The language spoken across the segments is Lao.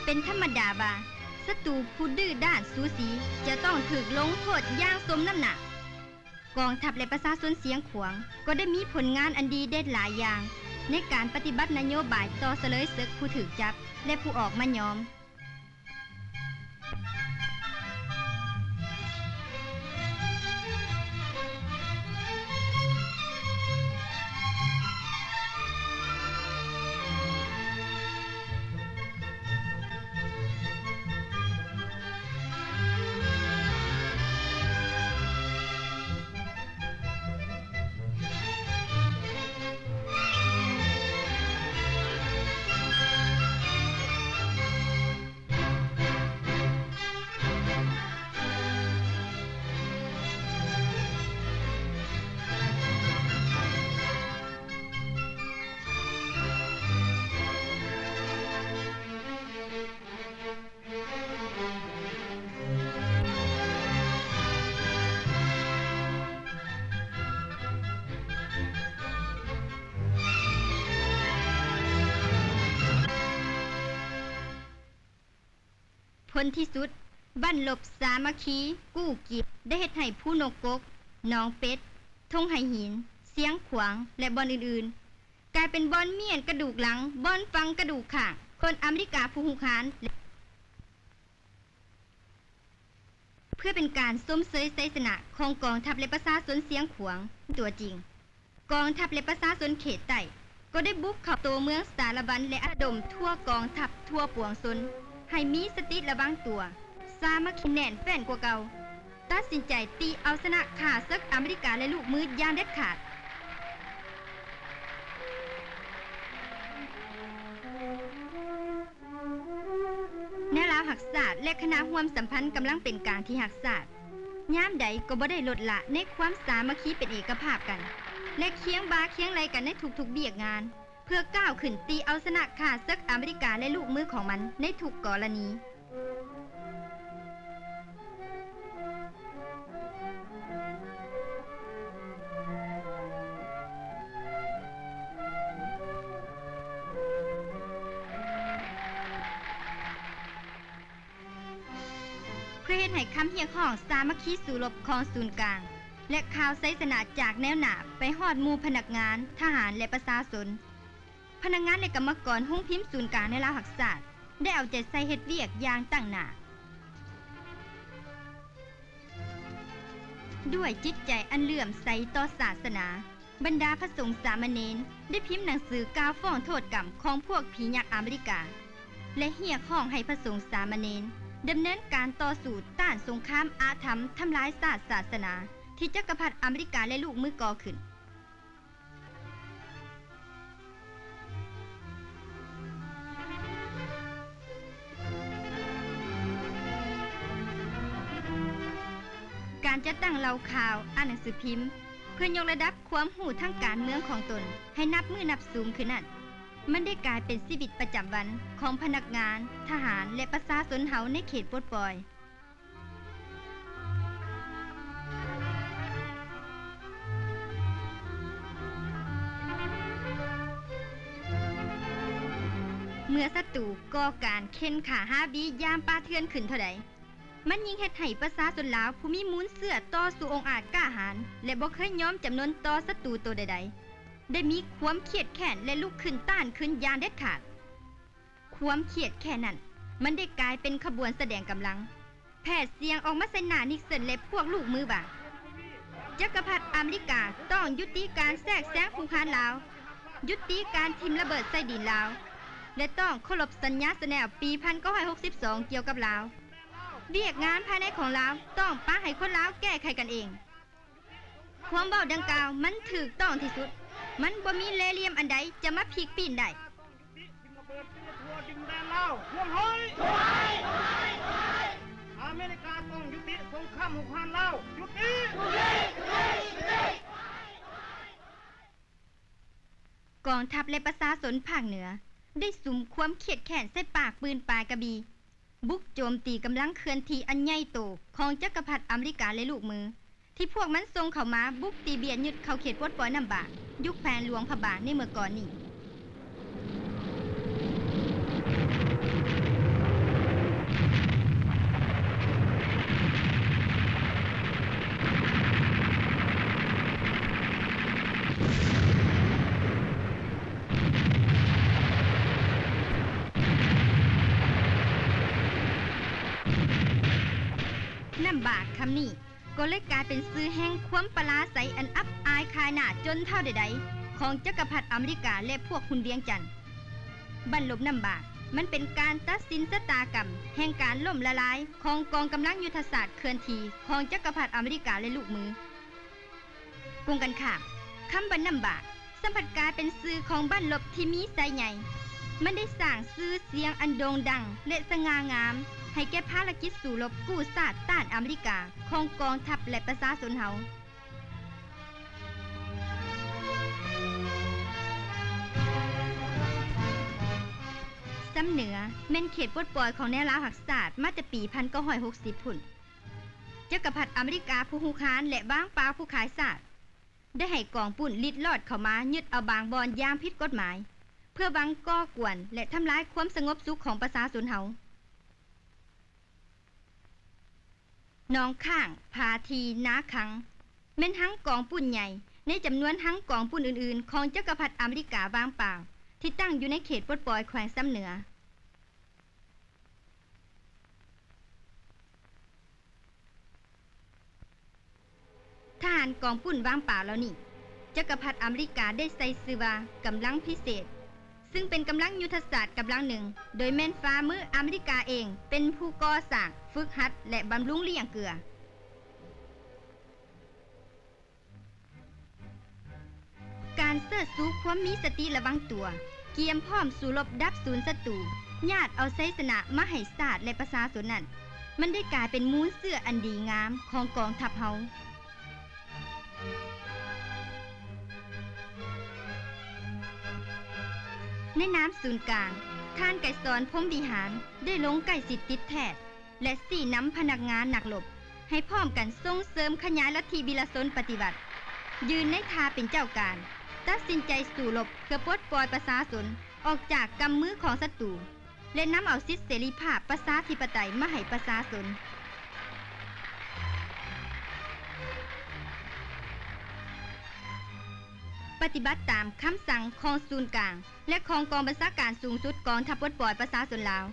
ເປັນທຳມະດາວ່າ ສັດຕູຜູ້ດື້ດ້ານສູສີຈະຕ້ອງຖືກລົງໂທດຢ່າງສົມນ້ຳໜັກ. ກອງທັບ ແລະ ປະຊາຊົນຊຽງຂວາງກໍໄດ້ມີຜົນງານອັນດີເດັ່ນຫຼາຍຢ່າງ ໃນການປະຕິບັດນະໂຍບາຍຕໍ່ສະເລີຍເສິກຜູ້ຖືກຈັບ ແລະ ຜູ້ອອກມາຍອມ. ຜົນທີ່ສຸດ, ບັ້ນລົບສາມັກຄີກູ້ກີດ ໄດ້ເຮັດໃຫ້ພູນົກກົກ, ໜອງເປັດ, ທົ່ງໄຫຫີນ, ຊຽງຂວາງ ແລະ ບ່ອນອື່ນໆ ກາຍເປັນບ່ອນມ້ຽນກະດູກຫຼັງ, ບ່ອນຝັງກະດູກຂ້າງຄົນອາເມລິກາຜູ້ຮຸກຮານ ແລະ ເພື່ອເປັນການຊົມເຊີຍໄຊຊະນະຂອງກອງທັບ ແລະ ປະຊາຊົນຊຽງຂວາງຕົວຈິງ, ກອງທັບ ແລະ ປະຊາຊົນເຂດໃຕ້ກໍໄດ້ບຸກເຂົ້າຕົວເມືອງສາລະວັນ ແລະ ລະດົມທົ່ວກອງທັບທົ່ວປວງຊົນໃຫ້ມີສະຕິລະວັງຕົວ, ສາມັກຄີແໜ້ນແຟ້ນກວ່າເກົ່າ. ຕັດສິນໃຈຕີເອົາຊະນະຂ້າເສິກອາເມລິກາ ແລະ ລູກມືຢ່າງເດັດຂາດ. ແນວລາວຮັກຊາດ ແລະ ຄະນະຮ່ວມສຳພັນກຳລັງເປັນກາງທີ່ຮັກຊາດ ຍາມໃດກໍບໍ່ໄດ້ລົດລະໃນຄວາມສາມັກຄີເປັນເອກະພາບກັນ ແລະ ຄຽງບ່າຄຽງໄຫຼ່ກັນໃນທຸກໆວຽກງານ ເພື່ອກ້າວຂຶ້ນຕີເອົາຊະນະຂ້າເສິກອາເມລິກາ ແລະ ລູກມືຂອງມັນໃນທຸກກໍລະນີ. ເພື່ອເຮັດໃຫ້ຄຳຮຽກຮ້ອງສາມັກຄີສູ້ລົບຂອງສູນກາງ ແລະ ຂ່າວໄຊຊະນະຈາກແນວໜ້າໄປຮອດໝູ່ພະນັກງານ, ທະຫານ ແລະ ປະຊາຊົນ, ພະນັກງານ ແລະ ກຳມະກອນໂຮງພິມສູນກາງແນວລາວຮັກຊາດ ໄດ້ເອົາໃຈໃສ່ເຮັດວຽກຢ່າງຕັ້ງໜ້າ. ດ້ວຍຈິດໃຈອັນເຫຼື້ອມໃສຕໍ່ສາສະໜາ, ບັນດາພະສົງສາມະເນນໄດ້ພິມໜັງສືກ່າວຟ້ອງໂທດກຳຂອງພວກຜີຍັກອາເມລິກາ ແລະ ຮຽກຮ້ອງໃຫ້ພະສົງສາມະເນນດຳເນີນການຕໍ່ສູ້ຕ້ານສົງຄາມອາທຳທຳລາຍຊາດສາສະໜາ ທີ່ຈັກກະພັດອາເມລິກາ ແລະ ລູກມືກໍ່ຂຶ້ນ. ການຈັດຕັ້ງເລົ່າຂ່າວ, ອ່ານໜັງສືພິມ ເພື່ອຍົກລະດັບຄວາມຮູ້ທາງການເມືອງຂອງຕົນໃຫ້ນັບມື້ນັບສູງຂຶ້ນນັ້ນ, ມັນໄດ້ກາຍເປັນຊີວິດປະຈຳວັນຂອງພະນັກງານ, ທະຫານ ແລະ ປະຊາຊົນເຮົາໃນເຂດປົດປ່ອຍ. ເມື່ອສັດຕູກໍ່ການເຂັ່ນຂ້າຫາບີຢາມປ່າເຖື່ອນຂຶ້ນເທົ່າໃດ, ມັນຍິ່ງເຮັດໃຫ້ປະຊາຊົນລາວຜູ້ມີມູນເຊື້ອຕໍ່ສູ້ອົງອາດກ້າຫານ ແລະ ບໍ່ເຄີຍຍອມຈຳນົນຕໍ່ສັດຕູໂຕໃດໆ ໄດ້ມີຄວາມຄຽດແຄ້ນ ແລະ ລຸກຂຶ້ນຕ້ານຂຶ້ນຢ່າງເດັດຂາດ. ຄວາມຄຽດແຄ້ນນັ້ນ ມັນໄດ້ກາຍເປັນຂະບວນສະແດງກຳລັງ ແພດສຽງອອກມາໃສ່ໜ້ານິກເຊີນ ແລະ ພວກລູກມືວ່າ ຈັກກະພັດອາເມລິກາຕ້ອງຍຸຕິການແຊກແຊງຮຸກຮານລາວ, ຍຸຕິການຖິ້ມລະເບີດໃສ່ດິນລາວ ແລະ ຕ້ອງເຄົາລົບສັນຍາຊະແນວປີພັນເກົ້າຮ້ອຍຫົກສິບສອງກ່ຽວກັບລາວ. ວຽກງານພາຍໃນຂອງລາວຕ້ອງປະໃຫ້ຄົນລາວແກ້ໄຂກັນເອງ. ຄວາມເວົ້າດັ່ງກ່າວມັນຖືກຕ້ອງທີ່ສຸດ. ມັນບໍ່ມີແລ່ຫຼ່ຽມອັນໃດຈະມາພິກປີ້ນໄດ້. ອາເມລິກາຕ້ອງຍຸຕິສົງຄາມຮຸກຮານລາວ. ຢຸດ! ກອງທັບ ແລະ ປະຊາຊົນພາກເໜືອ ໄດ້ສຸມຄວາມຄຽດແຄ້ນໃສ່ປາກປືນປາຍກະບີ. ບຸກໂຈມຕີກຳລັງເຄື່ອນທີ່ອັນໃຫຍ່ໂຕຂອງຈັກກະພັດອາເມລິກາ ແລະ ລູກມື ທີ່ພວກມັນສົ່ງເຂົ້າມາບຸກຕີບຽດຍຶດເຂົ້າເຂດປົດປ່ອຍນ້ຳບາກ ຢູ່ແຂວງຫຼວງພະບາງໃນເມື່ອກ່ອນນີ້. ປາກຄຳນີ້ ກໍເລີຍກາຍເປັນຊື່ແຫ່ງຄວາມປະລາໄສອັນອັບອາຍຂາຍໜ້າຈົນເທົ່າໃດໆ ຂອງຈັກກະພັດອາເມລິກາ ແລະ ພວກຮຸ່ນວຽງຈັນ. ບັ້ນລົບນ້ຳບາກ ມັນເປັນການຕັດສິນຊະຕາກຳແຫ່ງການລົ້ມລະລາຍຂອງກອງກຳລັງຍຸດທະສາດເຄື່ອນທີ່ຂອງຈັກກະພັດອາເມລິກາ ແລະ ລູກມື. ກົງກັນຂ້າມ, ຄຳບັ້ນນ້ຳບາກ ສ່ຳພັດກາຍເປັນຊື່ຂອງບັ້ນລົບທີ່ມີໄຊໃຫຍ່. ມັນໄດ້ສ້າງຊື່ສຽງອັນໂດ່ງດັງ ແລະ ສະຫງ່າງາມໃຫ້ແກ່ພາລະກິດສູ້ລົບກູ້ຊາດຕ້ານອາເມລິກາຂອງກອງທັບ ແລະ ປະຊາຊົນເຮົາ. ຊຳເໜືອແມ່ນເຂດປົດປ່ອຍຂອງແນວລາວຮັກຊາດມາແຕ່ປີພັນເກົ້າຮ້ອຍຫົກສິບພຸ້ນ. ຈັກກະພັດອາເມລິກາຜູ້ຮຸກຮານ ແລະ ວາງປ່າຜູ້ຂາຍຊາດ ໄດ້ໃຫ້ກອງປຸ້ນລິດລອດເຂົ້າມາຍຶດເອົາບາງບ່ອນຢ່າງຜິດກົດໝາຍ ເພື່ອຫວັງກໍ່ກວນ ແລະ ທຳລາຍຄວາມສະຫງົບສຸກຂອງປະຊາຊົນເຮົາ. ໜອງຄ້າງ, ຜາຖີ່, ນາຄັງ ແມ່ນຮັງກອງປຸ້ນໃຫຍ່ໃນຈຳນວນຮັງກອງປຸ້ນອື່ນໆຂອງຈັກກະພັດອາເມລິກາວາງປ່າ ທີ່ຕັ້ງຢູ່ໃນເຂດປົດປ່ອຍແຂວງຊຳເໜືອ. ທະຫານກອງປຸ້ນວາງປ່າເຫຼົ່ານີ້ ຈັກກະພັດອາເມລິກາໄດ້ໃສ່ຊື່ວ່າກຳລັງພິເສດ, ຊຶ່ງເປັນກຳລັງຍຸດທະສາດກຳລັງໜຶ່ງ ໂດຍແມ່ນຝ່າມືອາເມລິກາເອງເປັນຜູ້ກໍ່ສ້າງ, ຝຶກຫັດ ແລະ ບຳລຸງລ້ຽງເກືອ. ການເຊີດຊູຄວາມມີສະຕິລະວັງຕົວ, ກຽມພ້ອມສູ້ລົບດັບສູນສັດຕູ, ຍາດເອົາໄຊຊະນະມາໃຫ້ຊາດ ແລະ ປະຊາຊົນນັ້ນ, ມັນໄດ້ກາຍເປັນມູນເຊື້ອອັນດີງາມຂອງກອງທັບເຮົາ. ໃນນາມສູນກາງ, ທ່ານ ໄກສອນ ພົມວິຫານ ໄດ້ລົງໃກ້ຊິດຕິດແທດ ແລະ ຊີ້ນຳພະນັກງານນັກລົບໃຫ້ພ້ອມກັນສົ່ງເສີມຂະຫຍາຍລັດທິວິລະຊົນປະຕິວັດ, ຢືນໃນທ່າເປັນເຈົ້າການ, ຕັດສິນໃຈສູ້ລົບເພື່ອປົດປ່ອຍປະຊາຊົນອອກຈາກກຳມືຂອງສັດຕູ ແລະ ນຳເອົາສິດເສລີພາບປະຊາທິປະໄຕມາໃຫ້ປະຊາຊົນ. ປະຕິບັດຕາມຄຳສັ່ງຂອງສູນກາງ ແລະ ຂອງກອງບັນຊາການສູງສຸດກອງທັບປົດປ່ອຍປະຊາຊົນລາວ.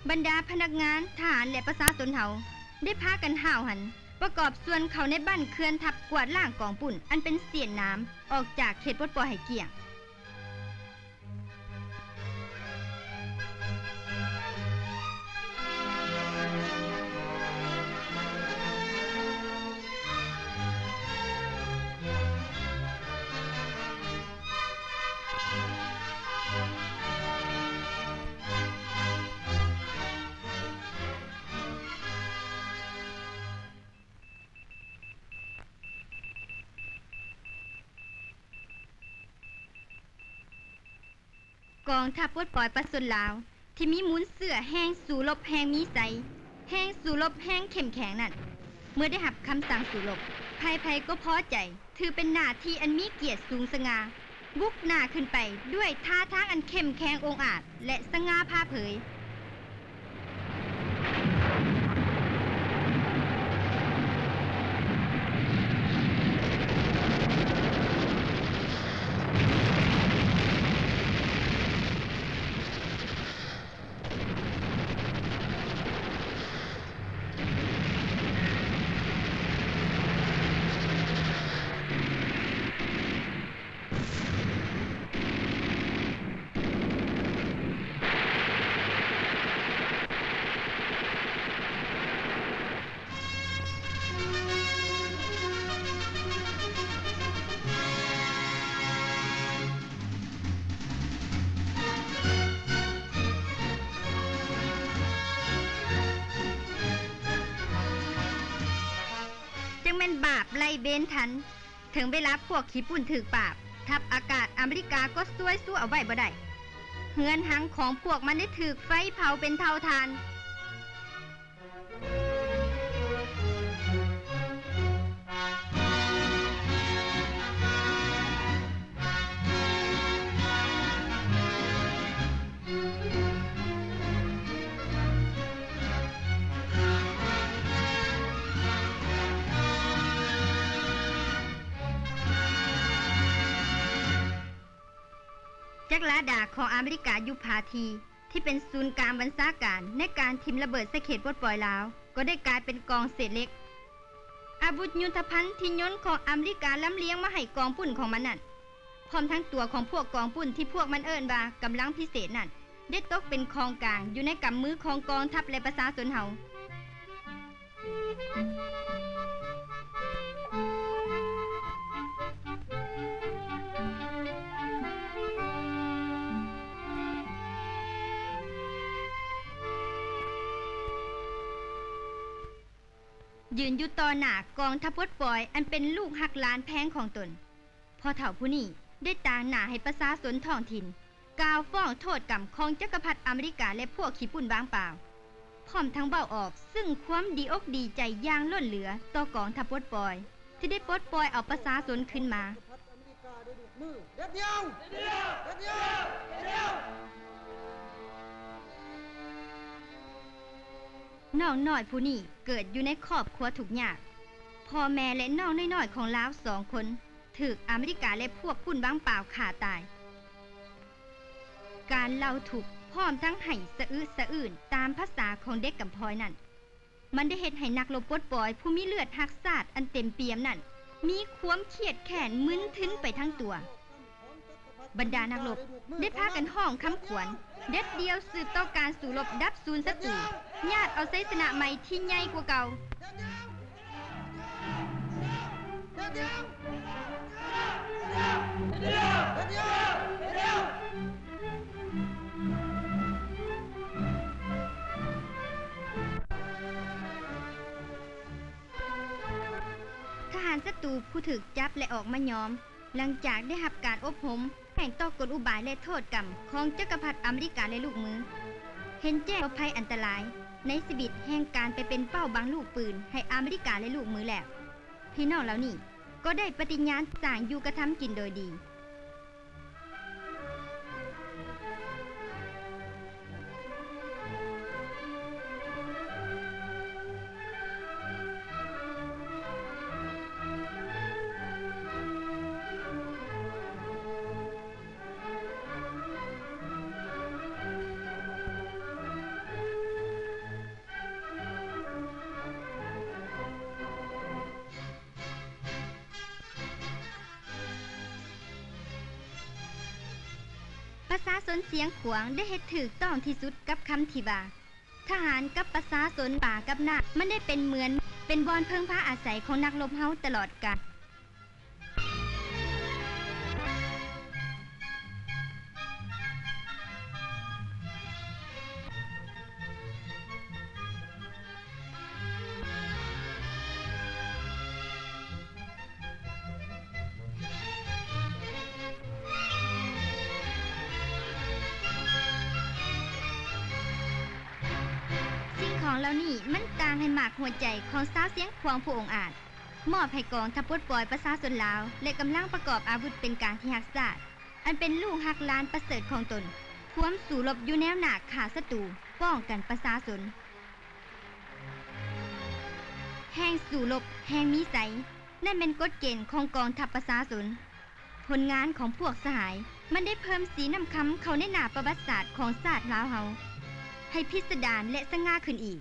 ບັນດາພະນັກງານ, ທະຫານ ແລະ ປະຊາຊົນເຮົາ ໄດ້ພາກັນຫ້າວຫັນ, ປະກອບສ່ວນເຂົ້າໃນບັ້ນເຄື່ອນທັບກວາດລ້າງກອງປຸ້ນອັນເປັນເສດໜາມອອກຈາກເຂດປົດປ່ອຍໃຫ້ກ້ຽງ. ກອງທັບປົດປ່ອຍປະຊາຊົນລາວ ທີ່ມີມູນເຊື້ອແຮງສູ້ລົບແຮງມີໄຊ, ແຮງສູ້ລົບແຮງເຂັ້ມແຂງນັ້ນ, ເມື່ອໄດ້ຮັບຄຳສັ່ງສູ້ລົບ, ໃຜໆກໍພໍໃຈ, ຖືເປັນໜ້າທີ່ອັນມີກຽດສູງສະຫງ່າ, ບຸກໜ້າຂຶ້ນໄປດ້ວຍທ່າທາງອັນເຂັ້ມແຂງອົງອາດ ແລະ ສະຫງ່າຜ່າເຜີຍ. ຈັ່ງແມ່ນບາບໄລ່ເວນທັນ. ເຖິງເວລາພວກຂີ້ປຸ້ນຖືກປາບ, ທັບອາກາດອາເມລິກາກໍຊ່ວຍຊູເອົາໄວ້ບໍ່ໄດ້. ເຮືອນຮັງຂອງພວກມັນໄດ້ຖືກໄຟເຜົາເປັນເທົ່າຖ່ານ. ຈັກລາດາຂອງອາເມລິກາຢູ່ຜາຖີ່ ທີ່ເປັນສູນກາງບັນຊາການໃນການຖິ້ມລະເບີດໃສ່ເຂດປົດປ່ອຍລາວ ກໍໄດ້ກາຍເປັນກອງເສດເຫຼັກ ອາວຸດຍຸດທະພັນທີ່ຍົນຂອງອາເມລິກາລຳລຽງມາໃຫ້ກອງປຸ້ນຂອງມັນນັ້ນ, ພ້ອມທັງຕົວຂອງພວກກອງປຸ້ນທີ່ພວກມັນເອີ້ນວ່າກຳລັງພິເສດນັ້ນ ໄດ້ຕົກເປັນຂອງກາງຢູ່ໃນກຳມືຂອງກອງທັບ ແລະ ປະຊາຊົນເຮົາ. ຢືນຢູ່ຕໍ່ໜ້າກອງທັບປົດປ່ອຍອັນເປັນລູກຮັກຫຼານແພງຂອງຕົນ, ພໍ່ເຖົ້າຜູ້ນີ້ໄດ້ຕາງໜ້າໃຫ້ປະຊາຊົນທ້ອງຖິ່ນ ກ່າວຟ້ອງໂທດກຳຂອງຈັກກະພັດອາເມລິກາ ແລະ ພວກຂີ້ປຸ້ນວາງປ່າວ, ພ້ອມທັງເວົ້າອອກເຊິ່ງຄວາມດີອົກດີໃຈຢ່າງລົ້ນເຫຼືອຕໍ່ກອງທັບປົດປ່ອຍ ທີ່ໄດ້ປົດປ່ອຍເອົາປະຊາຊົນຄືນມາ. ນ້ອງນ້ອຍຜູ້ນີ້ເກີດຢູ່ໃນຄອບຄົວທຸກຍາກ. ພໍ່ແມ່ ແລະ ນ້ອງນ້ອຍໆຂອງລາວສອງຄົນ ຖືກອາເມລິກາ ແລະ ພວກປຸ້ນວາງປ່າວຂ້າຕາຍ. ການເລົ່າທຸກ ພ້ອມທັງໄຫ້ສະອຶສະອື້ນຕາມພາສາຂອງເດັກກຳພ້ອຍນັ້ນ, ມັນໄດ້ເຮັດໃຫ້ນັກລົບປົດປ່ອຍຜູ້ມີເລືອດຮັກຊາດອັນເຕັມປ່ຽມນັ້ນ ມີຄວາມຄຽດແຄ້ນມຶນທຶນໄປທັງຕົວ. ບັນດານັກລົບໄດ້ພາກັນຮ້ອງຄຳຂວັນ, ເດັດດ່ຽວສືບຕໍ່ການສູ້ລົບດັບສູນສັດຕູ, ຍາດເອົາໄຊຊະນະໃໝ່ທີ່ໃຫຍ່ກວ່າເກົ່າ. ທະຫານສັດຕູຜູ້ຖືກຈັບ ແລະ ອອກມາຍອມ ຫຼັງຈາກໄດ້ຮັບການອົບຮົມ ແຫ່ງຕໍ່ກົນອຸບາຍ ແລະ ໂທດກຳຂອງຈັກກະພັດອາເມລິກາ ແລະ ລູກມື, ເຫັນແຈ້ງຕໍ່ໄພອັນຕະລາຍໃນຊີວິດແຫ່ງການໄປເປັນເປົ້າບັງລູກປືນໃຫ້ອາເມລິກາ ແລະ ລູກມືແລ້ວ, ພີ່ນ້ອງເຫຼົ່ານີ້ກໍໄດ້ປະຕິຍານສ້າງຢູ່ກະທຳກິນໂດຍດີ. ປະຊາຊົນຊຽງຂວາງໄດ້ເຮັດຖືກຕ້ອງທີ່ສຸດກັບຄຳທີ່ວ່າ ທະຫານກັບປະຊາຊົນ, ປ່າກັບນ້ຳ, ມັນໄດ້ເປັນເໝືອນເປັນບ່ອນເພິ່ງພາອາໄສຂອງນັກລົບເຮົາຕະຫຼອດການ. ສິ່ງຂອງເຫຼົ່ານີ້ມັນຕ່າງໃຫ້ມາກຫົວໃຈຂອງຊາວຊຽງຂວາງຜູ້ອົງອາດ, ມອບໃຫ້ກອງທັບປົດປ່ອຍປະຊາຊົນລາວ ແລະ ກຳລັງປະກອບອາວຸດເປັນກາງທີ່ຮັກຊາດ, ອັນເປັນລູກຮັກຫຼານປະເສີດຂອງຕົນ, ພວມສູ້ລົບຢູ່ແນວໜ້າຂ້າສັດຕູ, ປ້ອງກັນປະຊາຊົນ. ແຫ່ງສູ້ລົບ, ແຫ່ງມີໄຊ, ນັ້ນແມ່ນກົດເກນຂອງກອງທັບປະຊາຊົນ. ຜົນງານຂອງພວກສະຫາຍ ມັນໄດ້ເພີ່ມສີນ້ຳຄຳເຂົ້າໃນໜ້າປະຫວັດສາດຂອງຊາດລາວເຮົາ ໃຫ້ພິດສະດານ ແລະ ສະຫງ່າຂຶ້ນອີກ.